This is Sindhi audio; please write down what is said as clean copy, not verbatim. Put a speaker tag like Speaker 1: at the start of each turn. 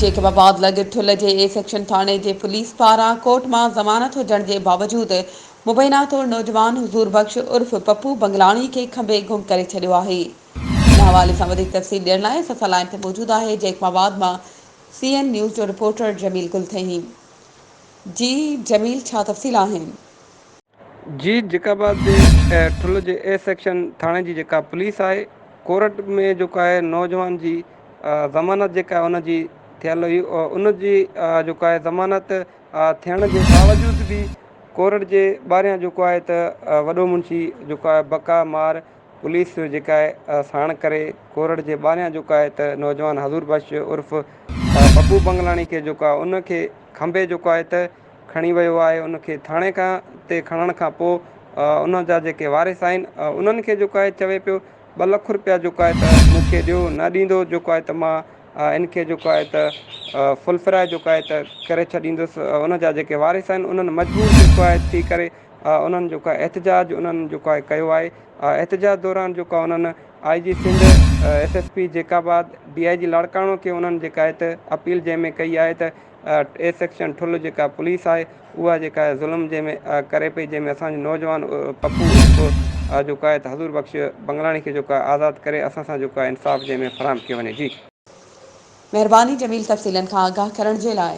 Speaker 1: جيڪب آباد لڳ ٺل جي اي سيڪشن ٿاڻي جي پوليس پاران ڪورٽ مان ضمانت هجڻ جي باوجود مبينا طور نوجوان حضور بخش عرف پپو بنگلاڻي کي کنڀي گم ڪري ڇڏيو آهي. ان حوالي سان وڌيڪ تفصيل ڏيڻ لاء اسان سان لائين تي موجود آهي جيڪب آباد مان سي اين نيوز جو رپورٽر جميل گل ٿهيم. جي جميل ڇا تفصيل آهن؟
Speaker 2: جي جيڪب آباد جي ٺل جي اي سيڪشن ٿاڻي جي جيڪا پوليس آهي ڪورٽ ۾ جيڪو آهي نوجوان جي ضمانت جيڪا ان جي ٿيل هئي ان جي جيڪو آهي ضمانت ٿيڻ جي باوجود به ڪورٽ جي ٻاهريان جيڪو آهي ته وڏو منشي جيڪو آهي بقا مار پوليس جيڪا آهي ساڻ ڪري ڪورٽ جي ٻاهريان جيڪو آهي ته نوجوان حضور بخش عرف پپو بنگلاڻي کي جيڪو آهي ان کي کنڀي جيڪو آهي ته کڻي ويو آهي ان کي ٿاڻي کان تي کڻڻ کان پوء ان جا جيڪي وارث آهن انهن کي جيڪو آهي چوي پيو ٻه لک روپيا جيڪو آهي ته مون کي ڏيو نه ڏيندو جيڪو آهي ته مان ان کي جيڪو آهي ته فل فرائي جيڪو آهي ته ڪري ڇڏيندس ان جا جيڪي وارث آهن انهن مجبور جيڪو آهي ٿي ڪري انهن جيڪو آهي احتجاج انهن جيڪو آهي ڪيو آهي احتجاج دوران جيڪو آهي انهن I G Sindh S S P Jacobabad D I G Larkana کي انهن جيڪا آهي ته اپيل جنهن ۾ ڪئي آهي ته اي سيڪشن ٺل جيڪا پوليس آهي اها جيڪا آهي ظلم جنهن ۾ ڪري پئي جنهن ۾ اسان جو نوجوان پپو عرف جيڪو آهي ته حضور بخش بنگلاڻي کي جيڪو آهي آزاد ڪري اسان سان جيڪو آهي انصاف جنهن ۾ فراهم ڪيو وڃي جي.
Speaker 1: مهرباني جميل تفصيلن کان آگاهه ڪرڻ جي لاء.